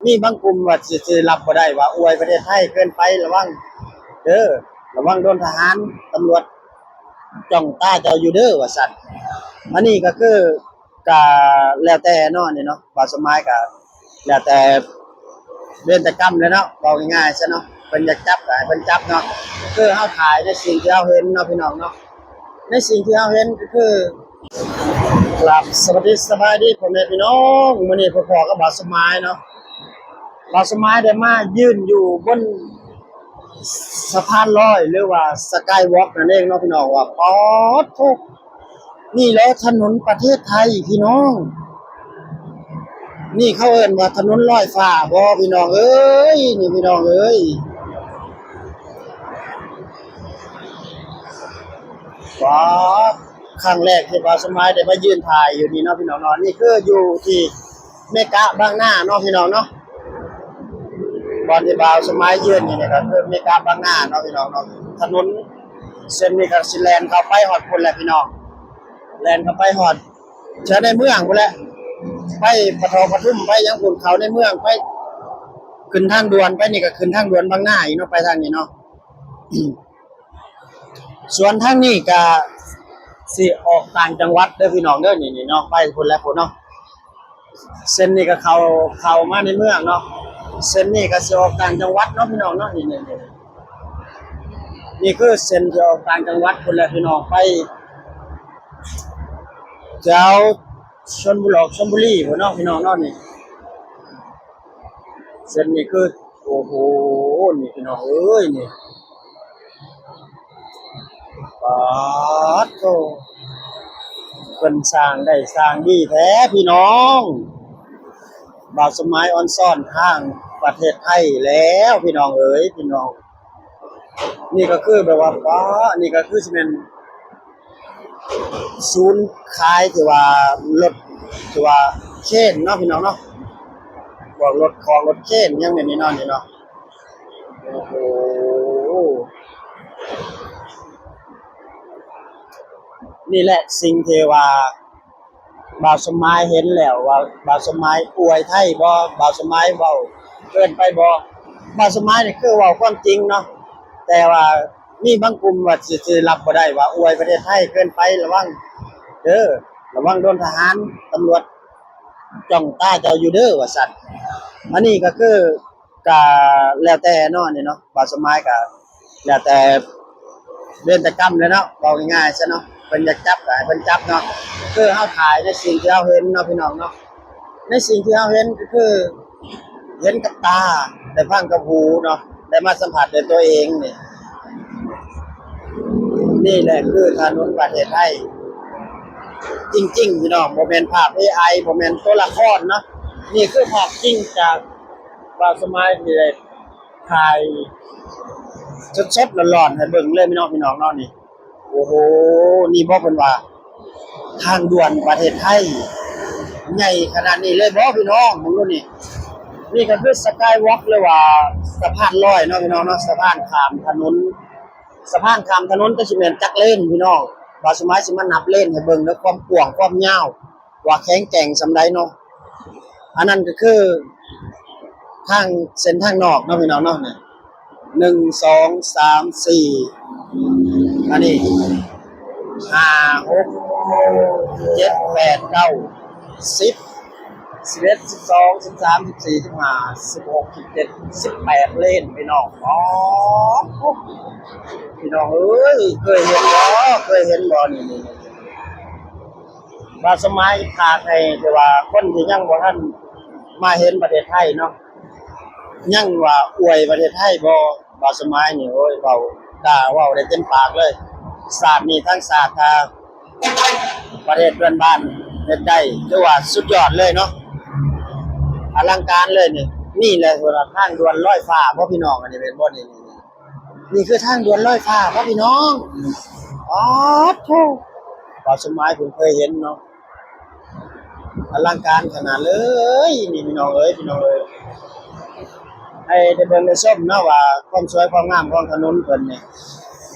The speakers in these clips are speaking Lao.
ມີບາງກຸ່ມວ່າຊິ ຊິຮັບບໍ່ໄດ້ ວ່າອວຍປະເທດໄທເກີນໄປ ລະວັງເດີ້ ລະວັງໂດນທະຫານຕຳຫຼວດຈ້ອງຕາເຈົ້າຢູ່ເດີ້ ວ່າຊັ້ນ. ອັນນີ້ກໍຄື ກະແລ້ວແຕ່ເນາະ ອັນນີ້ເນາະ ບ່າວສົມໝາຍກະແລ້ວແຕ່ເວນແຕ່ກຳແຫຼະເນາະ ເວົ້າງ່າຍໆຊະເນາະ ເພິ່ນຢາກຈັບກະໃຫ້ເພິ່ນຈັບເນາະ. ຄືເຮົາຖ່າຍໃນສິ່ງທີ່ເຮົາເຫັນເນາະ ພີ່ນ້ອງເນາະ ໃນສິ່ງທີ່ເຮົາເຫັນກໍຄື ກາບສະຫວັດດີສະບາຍດີພໍ່ແມ່ພີ່ນ້ອງ ມື້ນີ້ພົບພໍ້ກັບບ່າວສົມໝາຍເນາະ. ບ່າວສົມໝາຍໄດ້ມາຢືນຢູ່ບົນ ສະພານລອຍ ຫຼືວ່າ Skywalk ນັ້ນເອງເນາະ ພີ່ນ້ອງ ວ່າປາດໂທ້ ນີ້ແຫຼະຖະໜົນປະເທດໄທພີ່ນ້ອງ ນີ້ເຂົາເອີ້ນວ່າຖະໜົນລອຍຟ້າບໍ່ ພີ່ນ້ອງເອີຍ ນີ້ພີ່ນ້ອງເອີຍ. ວ້າ ຄັ້ງແລກທີ່ບ່າວສົມໝາຍໄດ້ມາຢືນຖ່າຍຢູ່ນີ້ເນາະ ພີ່ນ້ອງເນາະ ນີ້ຄືຢູ່ທີ່ ເມກາບາງນາເນາະ ພີ່ນ້ອງເນາະ ບ່ອນທີ່ບ່າວສົມໝາຍຢືນຢູ່ນີ້ກໍຄືເມກາບາງນາເນາະ ພີ່ນ້ອງເນາະ. ຖະໜົນເສັ້ນນີ້ກໍຊິແລ່ນເຂົ້າໄປຮອດພຸ້ນແຫຼະ ພີ່ນ້ອງ ແລ່ນເຂົ້າໄປຮອດແຖວໃນເມືອງພຸ້ນແຫຼະ ໄປປະເທາະປະທຸມ ໄປຫຍັງພຸ້ນ ເຂົ້າໃນເມືອງໄປ ຂຶ້ນທາງດ່ວນໄປນີ້ ກໍຂຶ້ນທາງດ່ວນບາງນາອີກເນາະ ໄປທາງນີ້ເນາະ. ສ່ວນທາງນີ້ກະຊິອອກຕ່າງຈັງຫວັດເດີ້ ພີ່ນ້ອງເດີ້ ນີ້ໆເນາະ ໄປພຸ້ນແຫຼະພຸ້ນເນາະ. ເສັ້ນນີ້ກະເຂົ້າ ເຂົ້າມາໃນເມືອງເນາະ ເສັ້ນນີ້ກະຊິອອກຕ່າງຈັງຫວັດເນາະ ພີ່ນ້ອງເນາະ. ນີ້ໆໆ ນີ້ຄືເສັ້ນທີ່ອອກຕ່າງຈັງຫວັດພຸ້ນແຫຼະ ພີ່ນ້ອງ ໄປແຖວ ຊົນບຸ ອອກຊົນບຸລີພຸ້ນເນາະ ພີ່ນ້ອງເນາະ. ນີ້ເສັ້ນນີ້ຄື ໂອ້ໂຫ ນີ້ພີ່ນ້ອງເອີຍ ນີ້ ປາດໂທ້ ເພິ່ນສ້າງໄດ້ສ້າງດີແທ້ພີ່ນ້ອງ. ບ່າວສົມໝາຍອອນຊອນທາງປະເທດໄທແລ້ວ ພີ່ນ້ອງເອີຍ ພີ່ນ້ອງ. ນີ້ກໍຄືແບບວ່າ ປ້າ ນີ້ກໍຄືຊິແມ່ນສູນຂາຍທີ່ວ່າລົດ ທີ່ວ່າເຄນເນາະ ພີ່ນ້ອງເນາະ ພວກລົດຂອງລົດເຄນຫຍັງແບບນີ້ເນາະ ນີ້ເນາະ. ໂອ້ໂຫ ນີ້ແຫຼະສິ່ງທີ່ວ່າ ບ່າວສົມໝາຍເຫັນແລ້ວວ່າ ບ່າວສົມໝາຍອວຍໄທບໍ່? ບ່າວສົມໝາຍເວົ້າເກີນໄປບໍ່? ບ່າວສົມໝາຍນີ້ຄືເວົ້າຄວາມຈິງເນາະ ແຕ່ວ່າມີບາງກຸ່ມວ່າຊິ ຊິຮັບບໍ່ໄດ້ວ່າອວຍປະເທດໄທເກີນໄປ ລະວັງເດີ້ ລະວັງໂດນທະຫານຕຳຫຼວດຈ້ອງຕາເຈົ້າຢູ່ເດີ້ ວ່າຊັ້ນ. ອັນນີ້ກໍຄື ກະແລ້ວແຕ່ເນາະ ອັນນີ້ເນາະ ບ່າວສົມໝາຍກະແລ້ວແຕ່ເວນແຕ່ກຳແຫຼະເນາະ ເວົ້າງ່າຍໆຊະເນາະ ເພິ່ນຢາກຈັບກະໃຫ້ເພິ່ນຈັບເນາະ. ຄືເຮົາຖ່າຍໃນສິ່ງທີ່ເຮົາເຫັນເນາະ ພີ່ນ້ອງເນາະ ໃນສິ່ງທີ່ເຮົາເຫັນກໍຄືເຫັນກັບຕາ ໄດ້ຟັງກັບຫູເນາະ ໄດ້ມາສຳຜັດດ້ວຍຕົວເອງນີ້. ນີ້ແຫຼະຄືຖະໜົນປະເທດໄທຈິງໆ ພີ່ນ້ອງ ບໍ່ແມ່ນພາບເອໄອ ບໍ່ແມ່ນຕົວລະຄອນເນາະ ນີ້ຄືພາບຈິງຈາກ ບ່າວສົມໝາຍທີ່ໄດ້ຖ່າຍສົດໆຮ້ອນໆໃຫ້ເບິ່ງເລີຍເນາະ ພີ່ນ້ອງເນາະ. ນີ້ ໂອ້ໂຫ ນີ້ບໍ່ ເພິ່ນວ່າທາງດ່ວນປະເທດໄທໃຫຍ່ຂະໜາດນີ້ເລີຍບໍ່ ພີ່ນ້ອງ ເບິ່ງດູນີ້. ນີ້ກໍຄື Skywalk ຫຼືວ່າສະພານລອຍເນາະ ພີ່ນ້ອງເນາະ ສະພານຂ້າມຖະໜົນ ສະພານຂ້າມຖະໜົນ ຈັກຊິແມ່ນຈັກເລນ ພີ່ນ້ອງ ບ່າວສົມໝາຍຊິມານັບເລນໃຫ້ເບິ່ງເດີ້ ຄວາມກວ້າງຄວາມຍາວ ວ່າແຂງແກ່ງສ່ຳໃດເນາະ. ອັນນັ້ນກໍຄືທາງເສັ້ນທາງນອກເນາະ ພີ່ນ້ອງເນາະ ນີ້ ໜຶ່ງ ສອງ ສາມ ສີ່ ອັນນີ້ ຫ້າ ຫົກ ເຈັດ ແປດ ເກົ້າ ສິບ ສິບເອັດ ສິບສອງ ສິບສາມ ສິບສີ່ ສິບຫ້າ ສິບຫົກ ສິບເຈັດ ສິບແປດເລນ ພີ່ນ້ອງ. ອໍ ພີ່ນ້ອງເອີຍ ເຄີຍເຫັນບໍ່? ເຄີຍເຫັນບໍ່? ນີ້ ນີ້ ນີ້ ບ່າວສົມໝາຍ ຖ້າໃຫ້ ແຕ່ວ່າຄົນທີ່ຍັງບໍ່ທັນມາເຫັນປະເທດໄທເນາະ ຍັງວ່າອວຍປະເທດໄທບໍ່? ບ່າວສົມໝາຍນີ້ ໂອ້ຍ ເວົ້າ ກ້າເວົ້າໄດ້ເຕັມປາກເລີຍ. ຊາດນີ້ທັງຊາດ ຖ້າປະເທດເພື່ອນບ້ານເຮັດໄດ້ ຖືວ່າສຸດຍອດເລີຍເນາະ ອະລັງການເລີຍນີ້. ນີ້ແຫຼະ ເພິ່ນວ່າທາງດ່ວນລອຍຟ້າບໍ່ ພີ່ນ້ອງ? ອັນນີ້ແມ່ນບໍ່ນີ້? ນີ້ຄືທາງດ່ວນລອຍຟ້າບໍ່ພີ່ນ້ອງ? ປາດໂທ້ ບ່າວສົມໝາຍເພິ່ນເຄີຍເຫັນເນາະ ອະລັງການຂະໜາດເລີຍນີ້ ພີ່ນ້ອງເອີຍ ພີ່ນ້ອງເອີຍ. ໃຫ້ໄດ້ເບິ່ງໄດ້ຊົມເນາະວ່າຄວາມສວຍຄວາມງາມຂອງຖະໜົນເພິ່ນນີ້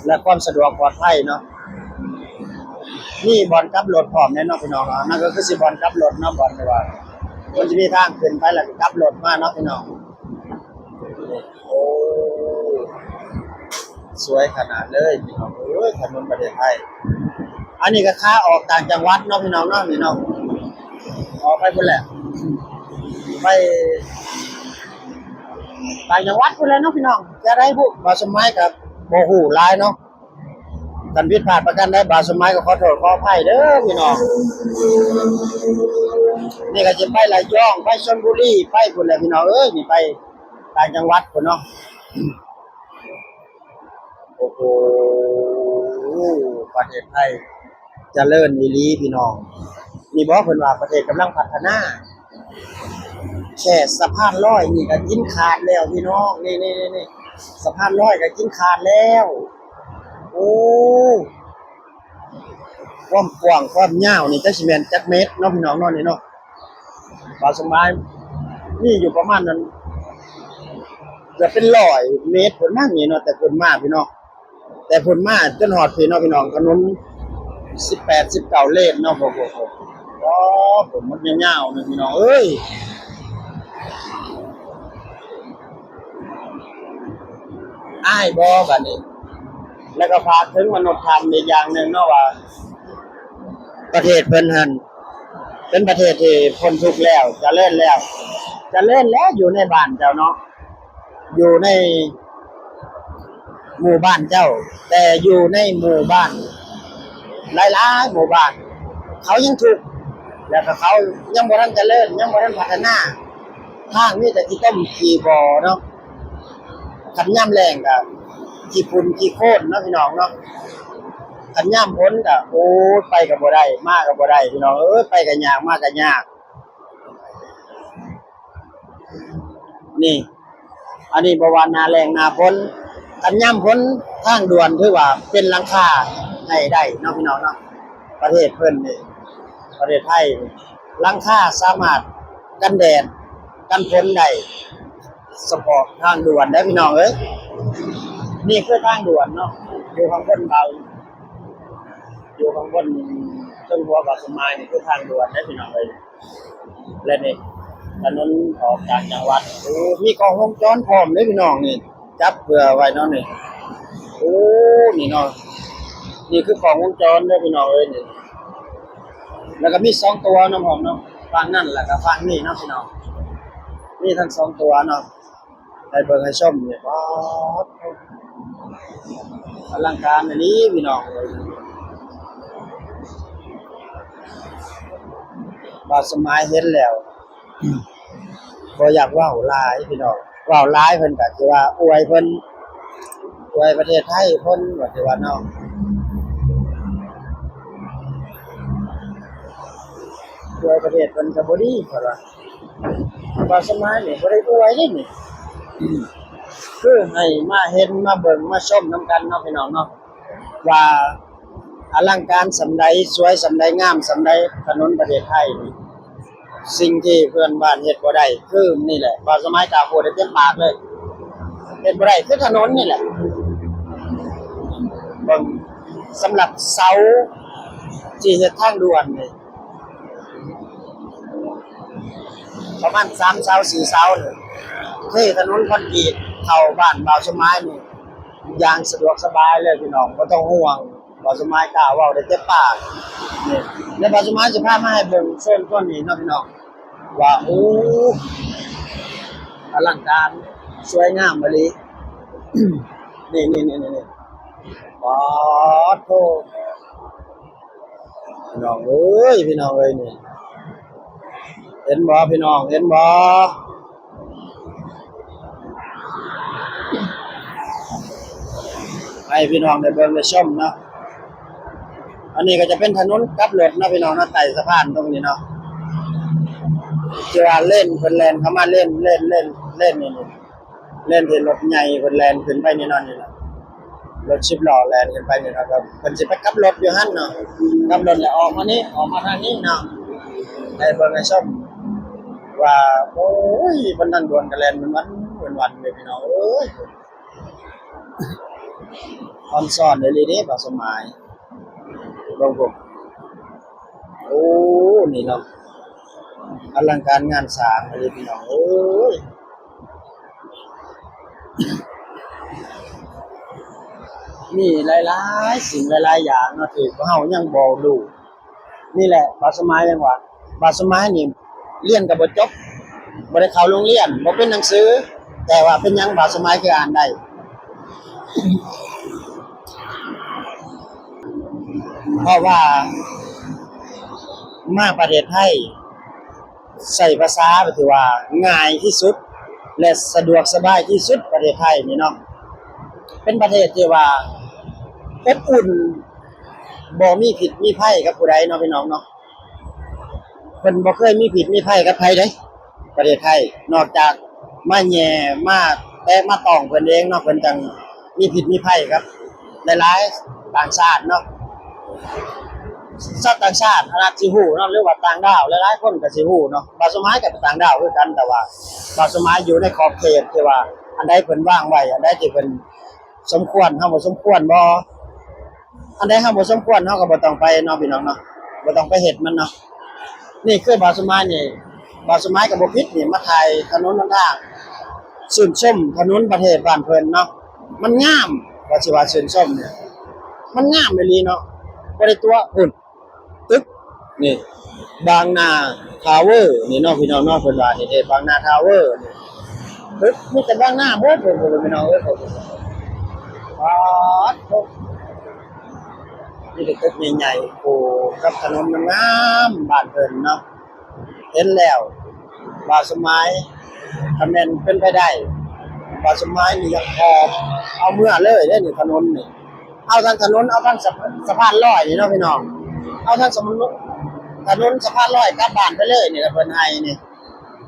ແລະ ຄວາມສະດວກປອດໄພເນາະ. ມີບ່ອນກັບລົດພ້ອມແນ່ເນາະ ພີ່ນ້ອງເນາະ. ນັ້ນກໍຄືຊິບ່ອນກັບລົດເນາະ ບ່ອນທີ່ວ່າ ມັນຈະມີທາງຂຶ້ນໄປ ແລ້ວກໍກັບລົດມາເນາະພີ່ນ້ອງ. ໂອ້ ສວຍຂະໜາດເລີຍພີ່ນ້ອງເອີຍ ຖະໜົນປະເທດໄທ. ອັນນີ້ກໍຂາອອກຕ່າງຈັງຫວັດເນາະພີ່ນ້ອງເນາະ ນີ້ເນາະ ອອກໄປພຸ້ນແຫຼະ ໄປຕ່າງຈັງຫວັດພຸ້ນແຫຼະເນາະພີ່ນ້ອງ. ຈະໄດ້ບຸ ບ່າວສົມໝາຍກໍບໍ່ຮູ້ຫຼາຍເນາະ. ຄັນຜິດພາດປະການໃດ ບ່າວສົມໝາຍກໍຂໍໂທດຂໍອະໄພເດີພີ່ນ້ອງ. ນີ້ກໍຊິໄປລະຍອງ ໄປຊົນບຸລີ ໄປພຸ້ນແຫຼະພີ່ນ້ອງເອີຍ. ນີ້ໄປຕ່າງຈັງຫວັດພຸ້ນເນາະ. ໂອ້ໂຫ ປະເທດໄທຈະເລີນອີ່ຫຼີພີ່ນ້ອງ. ນີ້ບໍ ເພິ່ນວ່າປະເທດກຳລັງພັດທະນາ. ແຄ່ສະພານລອຍນີ້ກໍກິນຂາດແລ້ວພີ່ນ້ອງ. ນີ້ໆໆ ສະພານລອຍກໍກິນຂາດແລ້ວ. ໂອ້ ຄວາມກວ້າງຄວາມຍາວນີ້ ຈັກຊິແມ່ນຈັກເມັດເນາະພີ່ນ້ອງເນາະ ນີ້ເນາະ. ບ່າວສົມໝາຍມີຢູ່ປະມານນັ້ນ ເກືອບເປັນຮ້ອຍເມັດພຸ້ນມັ້ງນີ້ເນາະ ແຕ່ພຸ້ນມາພີ່ນ້ອງ. ແຕ່ພຸ້ນມາຈົນຮອດພີ້ເນາະພີ່ນ້ອງ ຖະໜົນສິບແປດ ສິບເກົ້າເລນເນາະ. ໂອ້ໂຫ ໂອ້ໂຫ ໝົດຍາວໆ ໜຶ່ງພີ່ນ້ອງເອີຍ. ອາຍບໍ່ບາດນີ້? ແລ້ວກໍຝາກເຖິງມະນຸດທ່ານອີກຢ່າງໜຶ່ງເນາະ ວ່າປະເທດເພິ່ນຫັ້ນເປັນປະເທດທີ່ພົ້ນທຸກແລ້ວ ຈະເລີນແລ້ວ ຈະເລີນແລ້ວ ຢູ່ໃນບ້ານເຈົ້າເນາະ ຢູ່ໃນ ໝູ່ບ້ານເຈົ້າ ແຕ່ຢູ່ໃນໝູ່ບ້ານຫຼາຍໆ ໝູ່ບ້ານ ເຂົາຍັງທຸກ ແລ້ວກໍເຂົາຍັງບໍ່ທັນຈະເລີນ ຍັງບໍ່ທັນພັດທະນາ. ທາງມີແຕ່ຂີ້ຕົມຂີ້ບໍ່ເນາະ. ຄັນຍາມແລ້ງກໍຂີ້ຝຸ່ນຂີ້ໂຄນເນາະ ພີ່ນ້ອງເນາະ. ຄັນຍາມຝົນກໍ ໂອ້ຍ ໄປກໍບໍ່ໄດ້ ມາກໍບໍ່ໄດ້ ພີ່ນ້ອງເອີຍ. ໄປກໍຍາກ ມາກໍຍາກ. ນີ້ ອັນນີ້ບໍ່ວ່າໜ້າແລ້ງໜ້າຝົນ ຄັນຍາມຝົນທາງດ່ວນຖືວ່າເປັນຫຼັງຄາໃຫ້ໄດ້ເນາະ ພີ່ນ້ອງເນາະ. ປະເທດເພິ່ນນີ້ ປະເທດໄທນີ້ ຫຼັງຄາສາມາດກັນແດດກັນຝົນໄດ້ ສະເພາະທາງດ່ວນເດີ ພີ່ນ້ອງເອີຍ. ນີ້ຄືທາງດ່ວນເນາະ ຢູ່ຂ້າງບົນເບົາ ຢູ່ຂ້າງບົນເທິງຫົວບ່າວສົມໝາຍນີ້ ຄືທາງດ່ວນເດີ ພີ່ນ້ອງເອີຍ. ແລະນີ້ ຖະໜົນອອກຈາກຈັງຫວັດ ໂອ້ ມີກ້ອງວົງຈອນພ້ອມເດີພີ່ນ້ອງນີ້ ຈັບເພື່ອໄວ້ເນາະນີ້. ໂອ້ ນີ້ເນາະ ນີ້ຄືກ້ອງວົງຈອນເດີພີ່ນ້ອງເອີຍນີ້. ແລ້ວກໍມີສອງຕົວນຳພ້ອມເນາະ ຝັ່ງນັ້ນແລ້ວກໍຝັ່ງນີ້ເນາະພີ່ນ້ອງ ມີທັງສອງຕົວເນາະ. ໃຫ້ເບິ່ງໃຫ້ຊົມນີ້ ປາດ ອະລັງການອີ່ຫຼີພີ່ນ້ອງເອີຍ. ບ່າວສະໝາຍເຫັນແລ້ວ ບໍ່ຢາກເວົ້າຫຼາຍພີ່ນ້ອງ ເວົ້າຫຼາຍເພິ່ນກໍຊິວ່າອວຍເພິ່ນ ອວຍປະເທດໄທເພິ່ນ ວ່າຊິວ່າເນາະ ອວຍປະເທດເພິ່ນກໍບໍ່ດີ ເພິ່ນວ່າ. ບ່າວສະໝາຍນີ້ບໍ່ໄດ້ອວຍເດ້ນີ້ ຄືໃຫ້ມາເຫັນມາເບິ່ງມາຊົມນຳກັນເນາະ ພີ່ນ້ອງເນາະ ວ່າອະລັງການສ່ຳໃດ ສວຍສ່ຳໃດ ງາມສ່ຳໃດ ຖະໜົນປະເທດໄທນີ້. ສິ່ງທີ່ເພື່ອນບ້ານເຮັດບໍ່ໄດ້ຄືນີ້ແຫຼະ ບ່າວສະໝາຍກ້າໂພດໄດ້ເຕັມປາກເລີຍ ເຮັດບໍ່ໄດ້ຄືຖະໜົນນີ້ແຫຼະ. ເບິ່ງ ສຳລັບເສົາທີ່ເຮັດທາງດ່ວນນີ້ ປະມານສາມເສົາ ສີ່ເສົານີ້ ເທຖະໜົນຄອນກຣີດເຂົ້າບ້ານບ່າວສົມໝາຍນີ້ຢ່າງສະດວກສະບາຍເລີຍພີ່ນ້ອງ ບໍ່ຕ້ອງຫ່ວງ. ບ່າວສົມໝາຍກ້າເວົ້າໄດ້ເຕັມປາກນີ້ ແລະບ່າວສົມໝາຍຊິພາມາໃຫ້ເບິ່ງໂຊນຕົວນີ້ເນາະພີ່ນ້ອງ ວ່າ ໂອ້ ອະລັງການສວຍງາມອີ່ຫຼີ ນີ້ໆໆໆ ປາດໂທ ພີ່ນ້ອງເອີຍ ພີ່ນ້ອງເອີຍ ນີ້ ເຫັນບໍ່ພີ່ນ້ອງ ເຫັນບໍ່? ໃຫ້ພີ່ນ້ອງໄດ້ເບິ່ງໄດ້ຊົມເນາະ ອັນນີ້ກໍຈະເປັນຖະໜົນກັບລົດເນາະພີ່ນ້ອງເນາະ ໃຕ້ສະພານຕົງນີ້ເນາະ ທີ່ວ່າເລນເພິ່ນແລ່ນເຂົ້າມາ ເລນ ເລນ ເລນ ເລນນີ້ ເລນທີ່ລົດໃຫຍ່ເພິ່ນແລ່ນຂຶ້ນໄປນີ້ເນາະ ນີ້ລະ ລົດສິບລໍ້ແລ່ນຂຶ້ນໄປນີ້ເນາະ ກໍເພິ່ນຊິໄປກັບລົດຢູ່ຫັ້ນເນາະ ກັບລົດແລ້ວອອກມານີ້ ອອກມາທາງນີ້ເນາະ ໃຫ້ເບິ່ງໃຫ້ຊົມວ່າ ໂອ້ຍ ເພິ່ນທາງດ່ວນກໍແລ່ນເປັນວັນເປັນວັນເລີຍ ພີ່ນ້ອງເອີຍ. ອອນຊອນອີ່ຫຼີເດ້ ບ່າວສົມໝາຍ ເບິ່ງພຸ້ນ ໂອ້ ນີ້ເນາະ ອະລັງການງານສ້າງອີ່ຫຼີພີ່ນ້ອງເອີຍ. ມີຫຼາຍໆສິ່ງຫຼາຍໆຢ່າງເນາະ ທີ່ພວກເຮົາຍັງບໍ່ຮູ້. ນີ້ແຫຼະບ່າວສະໝາຍຍັງວ່າ ບ່າວສະໝາຍນີ້ຮຽນກໍບໍ່ຈົບ ບໍ່ໄດ້ເຂົ້າໂຮງຮຽນ ບໍ່ເປັນໜັງສື ແຕ່ວ່າເປັນຫຍັງບ່າວສະໝາຍຄືອ່ານໄດ້? ເພາະວ່າມາປະເທດໄທ ໃຊ້ພາສາທີ່ວ່າງ່າຍທີ່ສຸດ ແລະ ສະດວກສະບາຍທີ່ສຸດ ປະເທດໄທນີ້ເນາະ ເປັນປະເທດທີ່ວ່າອົບອຸ່ນ ບໍ່ມີພິດມີໄພກັບຜູ້ໃດເນາະ ພີ່ນ້ອງເນາະ. ເພິ່ນບໍ່ເຄີຍມີພິດມີໄພກັບໃຜເດ້ ປະເທດໄທ ນອກຈາກມາແຍ່ມາແຕະມາຕ້ອງເພິ່ນເອງເນາະ ເພິ່ນຈັ່ງມີພິດມີໄພກັບຫຼາຍໆຕ່າງຊາດເນາະ. ຊາວຕ່າງຊາດອາດຊິຮູ້ເນາະ ຫຼືວ່າຕ່າງດ້າວຫຼາຍໆຄົນກໍຊິຮູ້ເນາະ. ບ່າວສະໝາຍກໍເປັນຕ່າງດ້າວຄືກັນ ແຕ່ວ່າບ່າວສະໝາຍຢູ່ໃນຂອບເຂດທີ່ວ່າ ອັນໃດເພິ່ນວາງໄວ້ ອັນໃດທີ່ເພິ່ນສົມຄວນ ເຮົາບໍ່ສົມຄວນບໍ່ ອັນໃດເຮົາບໍ່ສົມຄວນ ເຮົາກໍບໍ່ຕ້ອງໄປເນາະ ພີ່ນ້ອງເນາະ ບໍ່ຕ້ອງໄປເຮັດມັນເນາະ. ນີ້ຄືບ່າວສະໝາຍນີ້ ບ່າວສະໝາຍກໍບໍ່ຜິດນີ້ ມາຖ່າຍຖະໜົນຫົນທາງ ຊື່ນຊົມຖະໜົນປະເທດບ້ານເພິ່ນເນາະ. ມັນງາມ ວ່າຊິວ່າຊື່ນຊົມນີ້ ມັນງາມອີ່ຫຼີເນາະ ບໍ່ໄດ້ຕົວະ. ພຸ້ນ ຕຶກນີ້ ບາງນາທາວເວີນີ້ເນາະ ພີ່ນ້ອງເນາະ ເພິ່ນວ່ານີ້ເດ້ ບາງນາທາວເວີນີ້ ຕຶກມີແຕ່ບາງນາເບິດ ພີ່ນ້ອງເອີຍ. ປາດໂທ້ ມີແຕ່ຕຶກໃຫຍ່ໆ ໂອ້ ກັບຖະໜົນງາມໆ ບ້ານເພິ່ນເນາະ. ເຫັນແລ້ວ ບ່າວສະໝາຍ ຖ້າແມ່ນເປັນໄປໄດ້ ບ່າວສະໝາຍນີ້ຢາກຫອບເອົາເມືອເລີຍເດ້ນີ້ ຖະໜົນນີ້ ເອົາທັງຖະໜົນ ເອົາທັງສະ ສະພານລອຍນີ້ເນາະ ພີ່ນ້ອງ ເອົາທັງສະ ຖະໜົນສະພານລອຍກັບບ້ານໄປເລີຍນີ້ ລະເພິ່ນໃຫ້ນີ້.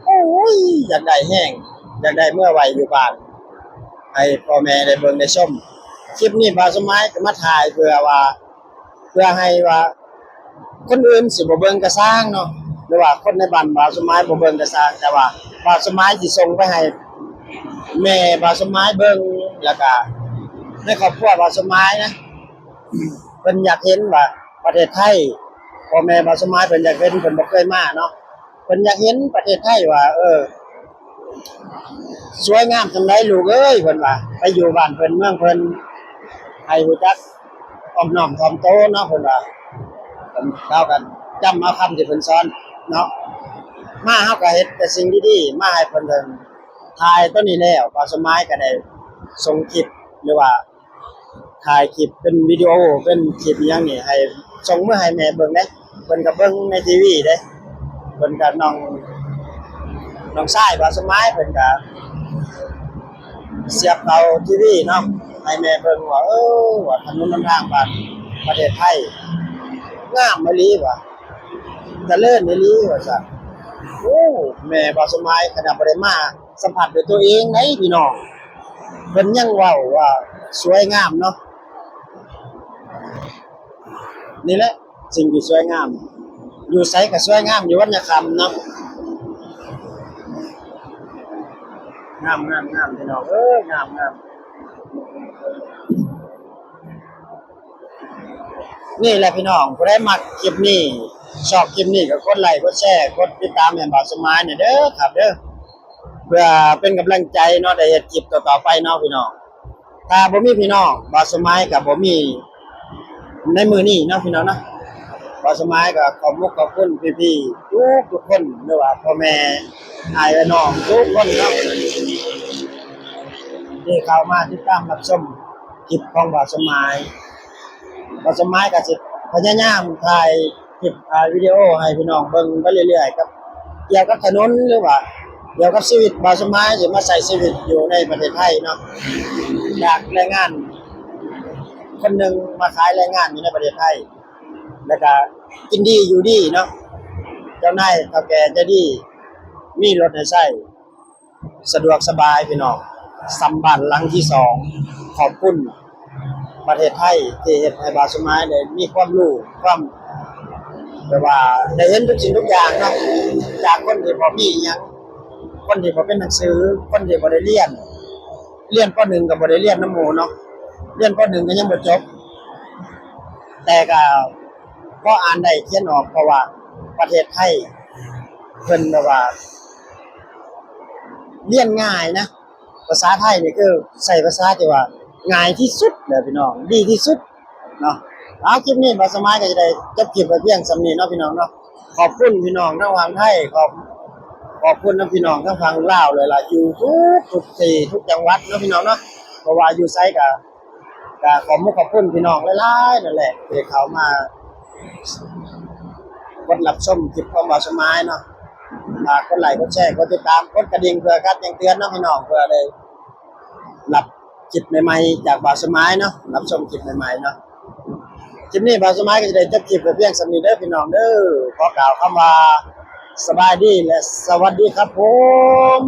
ໂອ້ຍ ຢາກໄດ້ແຮງ ຢາກໄດ້ເມືອໄວ້ຢູ່ບ້ານ ໃຫ້ພໍ່ແມ່ໄດ້ເບິ່ງໄດ້ຊົມ. ຄລິບນີ້ບ່າວສະໝາຍກໍມາຖ່າຍເພື່ອວ່າ ເພື່ອໃຫ້ວ່າຄົນອື່ນຊິບໍ່ເບິ່ງກະຊ່າງເນາະ ຫຼືວ່າຄົນໃນບ້ານບ່າວສະໝາຍບໍ່ເບິ່ງກະຊ່າງ ແຕ່ວ່າບ່າວສະໝາຍຊິສົ່ງໄປໃຫ້ແມ່ບ່າວສະໝາຍເບິ່ງ ແລ້ວກະໃນຄອບຄົວບ່າວສະໝາຍນະ ເພິ່ນຢາກເຫັນວ່າປະເທດໄທ ພໍ່ແມ່ບ່າວສະໝາຍເພິ່ນຢາກເຫັນ ເພິ່ນບໍ່ເຄີຍມາເນາະ. ເພິ່ນຢາກເຫັນປະເທດໄທວ່າ ເອີ ສວຍງາມຈັ່ງໃດລູກເອີຍ ເພິ່ນວ່າ ໄປຢູ່ບ້ານເພິ່ນເມືອງເພິ່ນ ໃຫ້ຮູ້ຈັກອ່ອນນ້ອມຖ່ອມໂຕເນາະ ເພິ່ນວ່າ. ເຮົາກໍຈຳເອົາຄຳທີ່ເພິ່ນສອນເນາະ ມາເຮົາກໍເຮັດແຕ່ສິ່ງດີໆມາໃຫ້ເພິ່ນເບິ່ງ. ຖ່າຍໂຕນີ້ແລ້ວ ບ່າວສະໝາຍກໍໄດ້ສົ່ງຄລິບ ຫຼືວ່າ ຖ່າຍຄລິບເປັນວິດີໂອ ເປັນຄລິບອີ່ຫຍັງນີ້ ໃຫ້ສົ່ງເມືອໃຫ້ແມ່ເບິ່ງເດ້. ເພິ່ນກໍເບິ່ງໃນທີວີເດ້ ເພິ່ນກໍນ້ອງ ນ້ອງຊາຍບ່າວສະໝາຍ ເພິ່ນກໍສຽບເຂົ້າທີວີເນາະ ໃຫ້ແມ່ເບິ່ງວ່າ ເອີ ວ່າຖະໜົນຫົນທາງບ້ານປະເທດໄທງາມອີ່ຫຼີວ່າ ຈະເລີນອີ່ຫຼີວ່າຊັ້ນ. ໂອ້ ແມ່ບ່າວສະໝາຍຂະໜາດບໍ່ໄດ້ມາ ສຳຜັດດ້ວຍຕົວເອງໄດ໋ພີ່ນ້ອງ ເພິ່ນຍັງເວົ້າວ່າສວຍງາມເນາະ. ນີ້ແຫຼະສິ່ງທີ່ສວຍງາມ ຢູ່ໃສກໍສວຍງາມຢູ່ວັນຍະຄຳເນາະ. ງາມໆໆ ພີ່ນ້ອງເອີຍ ງາມໆ. ນີ້ແຫຼະພີ່ນ້ອງ ຜູ້ໃດມັກຄລິບນີ້ ຊອບຄລິບນີ້ກໍກົດໄລ້ ກົດແຊ ກົດຕິດຕາມໃຫ້ບ່າວສະໝາຍແດ່ເດີຄັບເດີ ເພື່ອເປັນກຳລັງໃຈເນາະ ໄດ້ເຮັດຄລິບຕໍ່ໆໄປເນາະພີ່ນ້ອງ. ຖ້າບໍ່ມີພີ່ນ້ອງ ບ່າວສະໝາຍກໍບໍ່ມີໃນມື້ນີ້ເນາະພີ່ນ້ອງເນາະ. ບ່າວສະໝາຍກໍຂອບມຸກຂອບຄຸນພີ່ໆທຸກໆຄົນ ຫຼືວ່າພໍ່ແມ່ອ້າຍເອື້ອຍນ້ອງທຸກຄົນເນາະ ທີ່ເຂົ້າມາຕິດຕາມຮັບຊົມ ຄລິບຂອງບ່າວສະໝາຍ. ບ່າວສະໝາຍກໍຊິພະຍາຍາມຖ່າຍຄລິບ ຖ່າຍວິດີໂອໃຫ້ພີ່ນ້ອງເບິ່ງໄປເລື້ອຍໆ ກັບ ກ່ຽວກັບຖະໜົນ ຫຼືວ່າກ່ຽວກັບຊີວິດ ບ່າວສະໝາຍຊິມາໃຊ້ຊີວິດຢູ່ໃນປະເທດໄທເນາະ ຈາກແຮງງານຄົນໜຶ່ງມາຂາຍແຮງງານຢູ່ໃນປະເທດໄທ ແລ້ວກໍກິນດີຢູ່ດີເນາະ ເຈົ້ານາຍເຖົ້າແກ່ໃຈດີ ມີລົດໃຫ້ໃຊ້ ສະດວກສະບາຍພີ່ນ້ອງ ສ່ຳບ້ານຫຼັງທີສອງ. ຂອບຄຸນປະເທດໄທທີ່ເຮັດໃຫ້ບ່າວສະໝາຍໄດ້ມີຄວາມຮູ້ ຄວາມ ແບບວ່າໄດ້ເຫັນທຸກສິ່ງທຸກຢ່າງເນາະ ຈາກຄົນທີ່ບໍ່ມີຫຍັງ ຄົນທີ່ບໍ່ເປັນໜັງສື ຄົນທີ່ບໍ່ໄດ້ຮຽນ ຮຽນ ປໍໜຶ່ງ ກໍບໍ່ໄດ້ຮຽນນຳໝູ່ເນາະ ຮຽນ ປໍໜຶ່ງ ກໍຍັງບໍ່ຈົບ ແຕ່ກໍພໍອ່ານໄດ້ຂຽນອອກ ເພາະວ່າປະເທດໄທ ເພິ່ນແບບວ່າ ລຽນງ່າຍນະ ພາສາໄທນີ້ຄືໃຊ້ພາສາທີ່ວ່າງ່າຍທີ່ສຸດແຫຼະພີ່ນ້ອງ ດີທີ່ສຸດເນາະ. ເອົາ ຄລິບນີ້ບ່າວສະໝາຍກໍຈະໄດ້ຈົບຄລິບໄວ້ພຽງສ່ຳນີ້ເນາະພີ່ນ້ອງເນາະ. ຂອບຄຸນພີ່ນ້ອງທາງຝັ່ງໄທ ຂອບ ຂອບຄຸນນຳພີ່ນ້ອງທາງຝັ່ງລາວເລີຍລະ ຢູ່ທຸກ ທຸກທີ່ ທຸກຈັງຫວັດເນາະພີ່ນ້ອງເນາະ. ບໍ່ວ່າຢູ່ໃສກໍ ກໍຂອບມຸກຂອບຄຸນພີ່ນ້ອງຫຼາຍໆນັ້ນແຫຼະ ທີ່ເຂົ້າມາກົດຮັບຊົມຄລິບຂອງບ່າວສະໝາຍເນາະ. ຝາກກົດໄລ ກົດແຊ ກົດຕິດຕາມ ກົດກະດິ່ງ ເພື່ອການແຈ້ງເຕືອນເນາະພີ່ນ້ອງ ເພື່ອໄດ້ ຮັບຄລິບໃໝ່ໆຈາກບ່າວສະໝາຍເນາະ ຮັບຊົມຄລິບໃໝ່ໆເນາະ. ຄລິບນີ້ບ່າວສະໝາຍກໍຈະໄດ້ຈົບຄລິບໄວ້ພຽງສ່ຳນີ້ເດີພີ່ນ້ອງເດີ. ຂໍກ່າວຄຳວ່າ ສະບາຍດີ ແລະ ສະຫວັດດີຄັບຜົມ.